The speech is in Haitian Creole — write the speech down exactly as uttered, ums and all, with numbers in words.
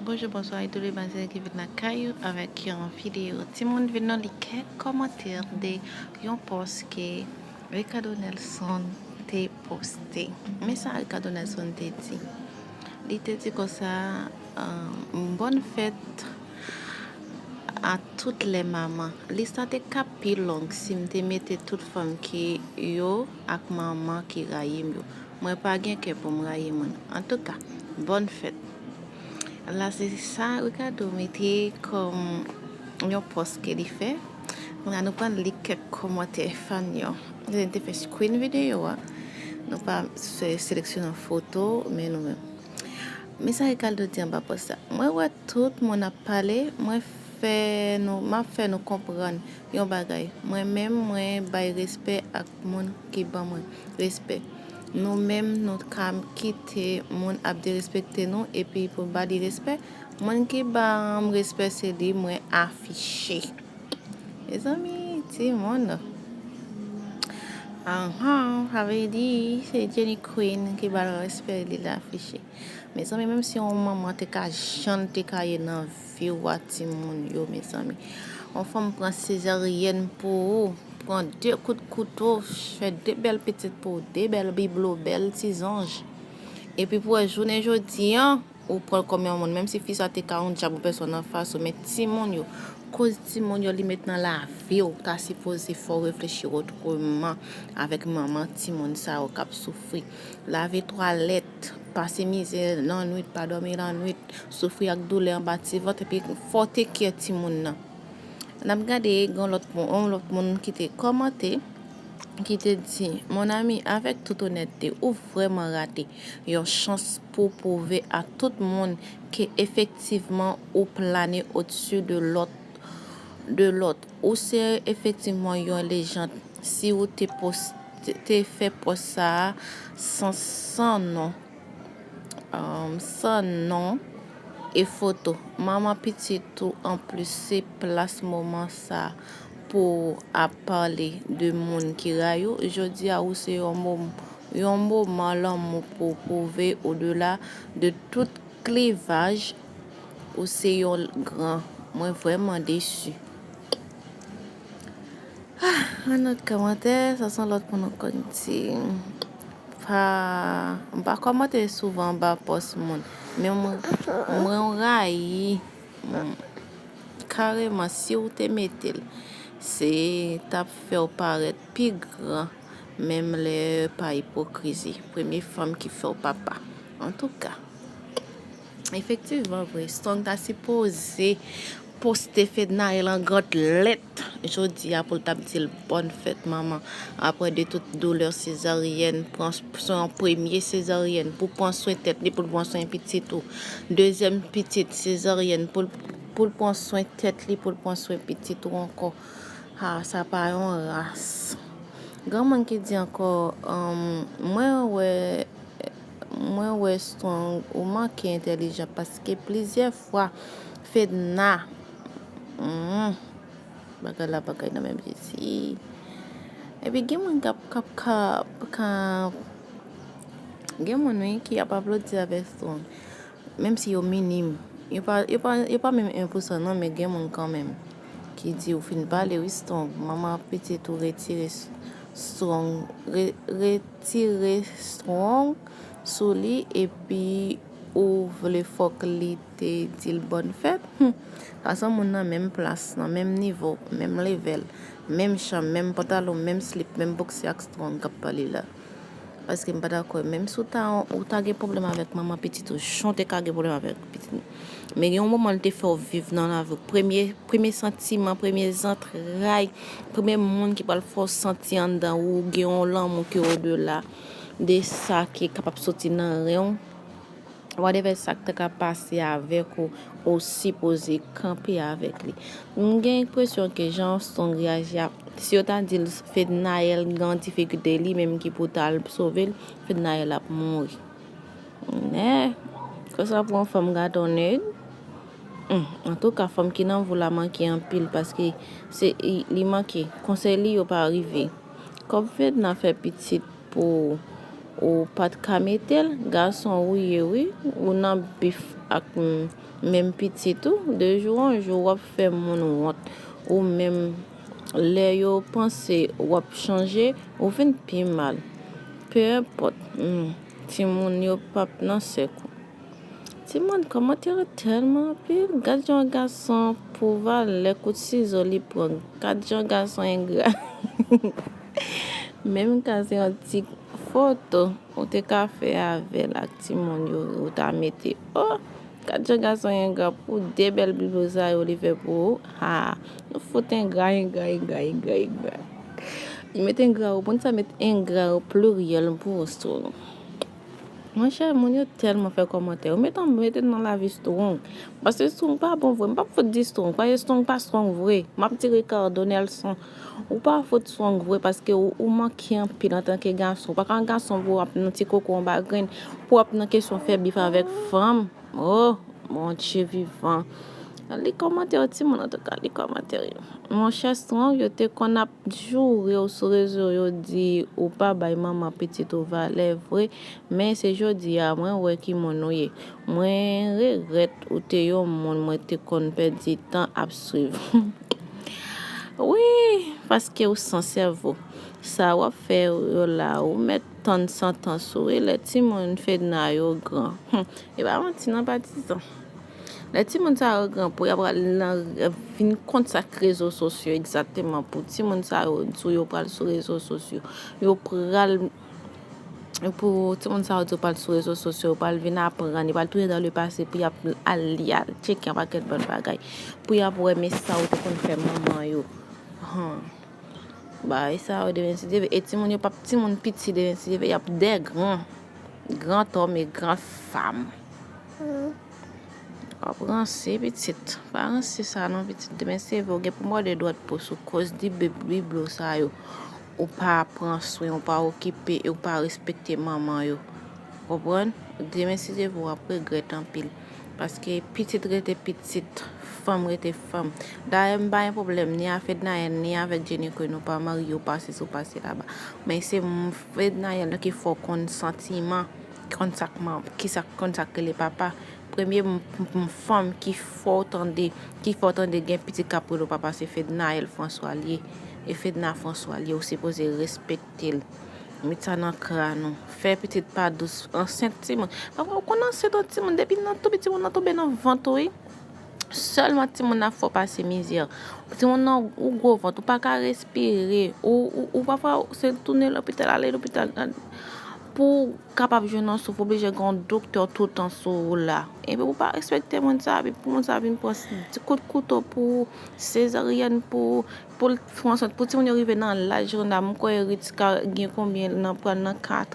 Bonjou, bonswa, e tou le maten ki vin lakay ou avèk yon videyo. Timoun vin nan li kèk kòmantè de yon pòs ke Ricardo Nelson te poste. Men sa Ricardo Nelson te di. Li te di konsa, um, bonne fête à toutes les mamans. Lis la te ka pi long si m te mete tout fanm ki yo ak manman ki rayi m yo. Mwen pa gen kè pou m rayi moun. Antouka, bonne fête. La se sa Ricardo mete kòm yon pòs ke li fè. Kounye a nou pral li kèk kòmantè fan yo. Li te fè screen videyo a. Nou pa se- seleksyone foto, men nou menm. Men sa Ricardo di anba pòs la. Mwen wè tout moun ap pale, mwen fè nou, m ap fè nou konprann yon bagay. Mwen menm, mwen bay respè ak moun ki ban mwen respè. Nou menm, nou ka kite moun ap derespekte nou, epi pou ba li respè, moun ki ba m respè, se li mwen afiche. Mezanmi, timoun. Anhan, sa vle di, se Jenny Queen ki ba l respè, li l afiche. Mezanmi, menm si yon manman te ka jan l te ka ye nan vi w a timoun yo, mezanmi. Yon fanm pran sezaryèn pou ou, pran de kout kouto, fè de bèl pitit pou ou, de bèl biblo, bèl ti zanj. Epi pou wè jounen jodi an, ou pran l kòm yon moun, menm si fi sa te ka yon dyab ou pèsòn anfas ou, men timoun yo, koz timoun yo li met nan lavi w, ta sipoze fè w reflechi otreman avèk manman timoun sa yo k ap soufri. Lave twalèt, pase mizè lannwit, pa dòmi lannwit, soufri ak doulè anba ti vant, epi fò w tek kè timoun nan. N ap gade gen yon lòt moun, yon lòt moun ki te kòmante, ki te di, mon ami, avèk tout onète, ou vrèman rate yon chans pou pwouve a tout moun ke efektivman ou plane odsi de lòt, de lòt. Ou se efektivman yon lejand si ou te poste, te fè pòs sa a san, san non, um, san non e foto. Manman pitit ou anplis se plas moman sa pou ap pale de moun ki rayi w. Jodi a ou se yon mom-, yon moman lanmou pou pwouve odela de tout klivaj ou se yon gran. Mwen vrèman desi. Ah, yon lòt kòmantè, sa se yon lòt moun ankò ki di. Pa, m pa kòmante souvan anba pòs moun. Men mwen, mwen rayi, mm, kareman, si w te mete l, se t ap fè w parèt pi gran, menm lè pa ipokrizi. Premye fanm ki fè w papa. Antouka. Efektivman vre, Strong ta sipoze poste Fednaelle an gran lèt jodi a pou l t ap di l bòn fèt manman. Apre de tout doulè sezaryèn, pran s-, swen an premye sezaryèn pou pran swen tèt li, pou l pran swen pitit ou. Dezyèm pitit sezaryèn pou l, pou l pran swen tèt li, pou l pran swen pitit ou ankò. Ha, sa pa yon ras. Granmoun ki di ankò, um, mwen wè, mwen wè Strong, ou manke entèlijan paske plizyè fwa Fedna, hmm, bagay la bagay nan menm Jezi. Epi gen moun k ap, k ap, k ap, k ap, gen moun wi ki ap aplodi avèk Strong. Menm si yo minim, yo pa, yo pa, yo pa menm en pou san non, men gen moun kanmenm ki di ou fin pale wi Strong, manman pitit ou retire s-, Strong, re-, retire Strong sou li epi ou vle fòk li te di l bòn fèt? Hum, sa se moun nan menm plas, nan menm nivo, menm level, menm chanm, menm pantalon, menm slip, menm bòksè ak Strong k ap pale la. Paske m pa dakò. Menm si w ta, ou ta gen pwoblèm avèk manman pitit ou, jan w te ka gen pwoblèm avèk pitit ou. Men gen yon moman li te fè w viv nan lavi w. Premye, premye santiman, premye zantray, premye moun ki pral fè w santi anndan ou, ou gen yon lanmou ki odela de sa ki kapab soti nan ren w. Whatever sa k ta ka pase avèk ou, ou sipoze kanpe avèk li. M gen enpresyon ke jan Strong reyaji a, si yo ta di l Fednaelle gen difikilte, li menm ki pou t al sove l, Fednaelle ap mouri. Nè, konsa pou yon fanm gate yon nèg. Hmm, antouka, fanm ki nan vi w la manke anpil, paske se, li manke. Konsèy li yo pa rive. Kòm Fedna fè pitit pou Ou pa t ka mete l, gason ou ye wi, ou nan bif ak m- menm pitit ou, de jou an jou w ap fè moun wont, ou menm lè yo panse w ap chanje, ou vin pi mal. Peu importe, hmm, timoun yo p ap nan sèk ou. Timoun, kòmantè yo tèlman anpil. Gad jan gason pou valè kout sizo li pran. Gad jan gason engra. Menm ka se yon ti foto ou te ka fè avè l ak timoun yo, ou ta mete. Oh, gad jan gason engra pou de bèl biblo sa yo li fè pou ou. Ha, nou fout engra, engra, engra, engra, engra. Li met engra, ou konn sa met engra o pliryèl pou ou strong. Monchè, moun yo tèlman fè kòmantè. Ou met an mete nan lavi strong. Paske strong pa bon vre. M p ap fout di strong. Paske strong pa strong vre. M ap di Ricardo Nelson. Ou pa fout strong vre paske ou, ou manke anpil antanke gason. Ou pa ka yon gason pou w ap nan ti koko anba grenn. Pou w ap nan kesyon fè bif avèk fanm. Oh, Bondye vivan. Li kòmantè yo, timoun, antouka, li kòmantè yo. Monchè strong, yo te konn ap joure w sou rezo, yo di ou pa bay manman pitit ou valè vre, men se jodi a mwen wè ki moun ou ye. Mwen regrèt ou te yon moun mwen te konn pèdi tan ap swiv. Wi, paske ou san sèvo. Sa w ap fè yo la, ou mèt tann santans ou wi, lè timoun Fedna yo gran. Hum, e pa manti non, patizan. Lè timoun sa yo gran pou y ap pral nan vin konn sa k rezo sosyo egzakteman pou timoun sa yo di w yo pral sou rezo sosyo. Yo pral pou timoun sa yo di w pral sou rezo sosyo, yo pral vin aprann, yo pral tounen dans le passé pou y ap al li al tcheke yon pakèt bann bagay. Pou y ap wè men sa ou te konn fè manman yo. Han. Bagay sa yo demen si Dye vle. E timoun yo p ap timoun piti demen si Dye vle. Y ap dè gran. Gran tòm e gran fam. W ap ranse pitit. Pa ranse sa non pitit. Demen si Dye vle, ou gen pou mòde dwèt po sou koz di bib- biblo sa yo. Ou pa pran swen, ou pa okipe e ou pa respekte manman yo. Konprann? Demen si Dye vle, w ap regrèt anpil. Paske pitit rete pitit, fanm rete fanm. Dayè, m pa gen pwoblèm ni a Fednaelle, ni avèk Jenny Queen, nou pa marye, ou pase sou pase laba. Men se m- Fednaelle ki fè w konn santiman, konn sa k man- ki sa, konn sa k rele papa. Premye m- m- m- fanm ki fè w tande, ki fè w tande gen pitit k ap rele w papa, se Fednaelle François l ye. E Fedna François l ye, ou sipoze respekte l. Met sa nan kràn ou. Fè pitit pa dous. Ansent timoun. Papa, ou konn ansent yon timoun, depi nan tou piti, timoun nan tonbe nan vant ou, wi. Sèlman timoun nan fè w pase mizè. Timoun nan, ou gwo vant, ou pa ka respire. Ou, ou, ou pafwa, se tounen lopital, ale lopital. Pou w kapab jwenn yon souf, oblije gen yon doktè toutan sou ou la. Epi ou pa respekte moun sa, epi pou moun sa vin pran ti kout kouto pou ou, sezaryèn pou ou, pou l fè ansent, pou timoun yo rive nan laj Randa, m kwè Erits ka gen konbyen nan, pral nan kat